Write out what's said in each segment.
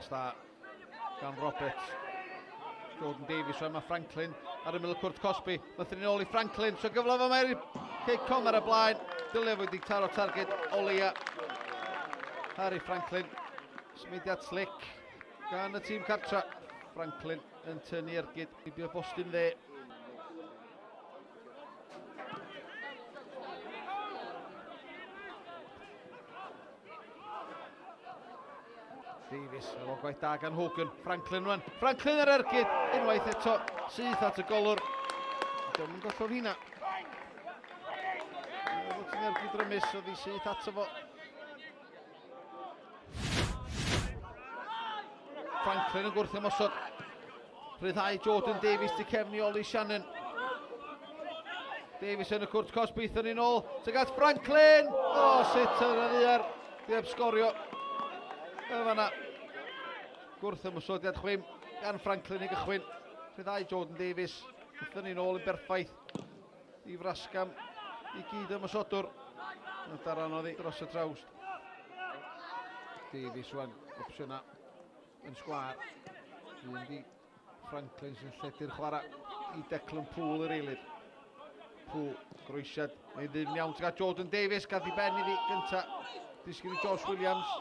Pas da gan Roberts. Jordan Davies, mae Franklin ar ymyl y cwrt cosbi. Nath ni'n ôl i Franklin, so gyfle fo mae'r Cei Connah ar y blaen. Dylai fod wedi taro targed o leia. Harry Franklin, symudiad slick gan y tîm cartra. Franklin yn tynnu ergyd i bio bostyn dde. Davies, efo gwaith da gan Hogan. Franklin rwan. Franklin ar ergyd, unwaith eto, syth at y golwr. Dwi'n yn gollwng hynna. Fod ti'n ergyd rymus, oedd hi syth ato fo. Franklin yn gwrth ymosod. Rhyddhau Jordan Davies di cefn i Ollie Shannon. Davies yn y cwrt cosb, aethon ni'n ôl. Tuag at Franklin! O, oh, sut yn y ddiar. Di heb sgorio. Y fanna. Gwrth ymosodiad chwim gan Franklin i gychwyn. Rhyddhau Jordan Davies. Aethon ni'n ôl yn berffaith i Frascam i gyd ymosodwr. Yn daran oddi dros y trawst. Davies rwan, opsiynau yn sgwâr. Un di Franklin sy'n lledu'r chwarae i Declan Poole yr eilydd. Poole, groesiad, mae'n ddim iawn. Ti'n Jordan Davies, gath i ben iddi gynta. Disgyn i Josh Williams.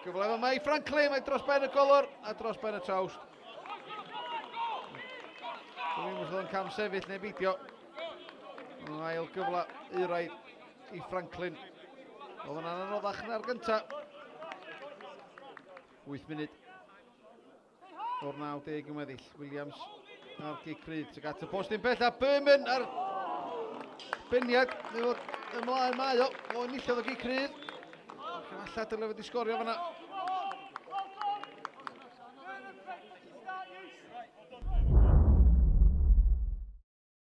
Gyfle yma i Franklin, mae dros ben y golwr a dros ben y trawst. Dwi'n mynd yn cam sefyll neu beidio. Mae'n ail gyfle euraidd i Franklin. Oedd yna'n anoddach na'r gynta. 8 munud o'r 90 yn weddill. Williams a'r gic rydd tuag at y postyn pell a Berman ar beniad. Neu fod ymlaen mae o. O enillodd y gic rydd. Efallai dylai fod i sgorio fanna.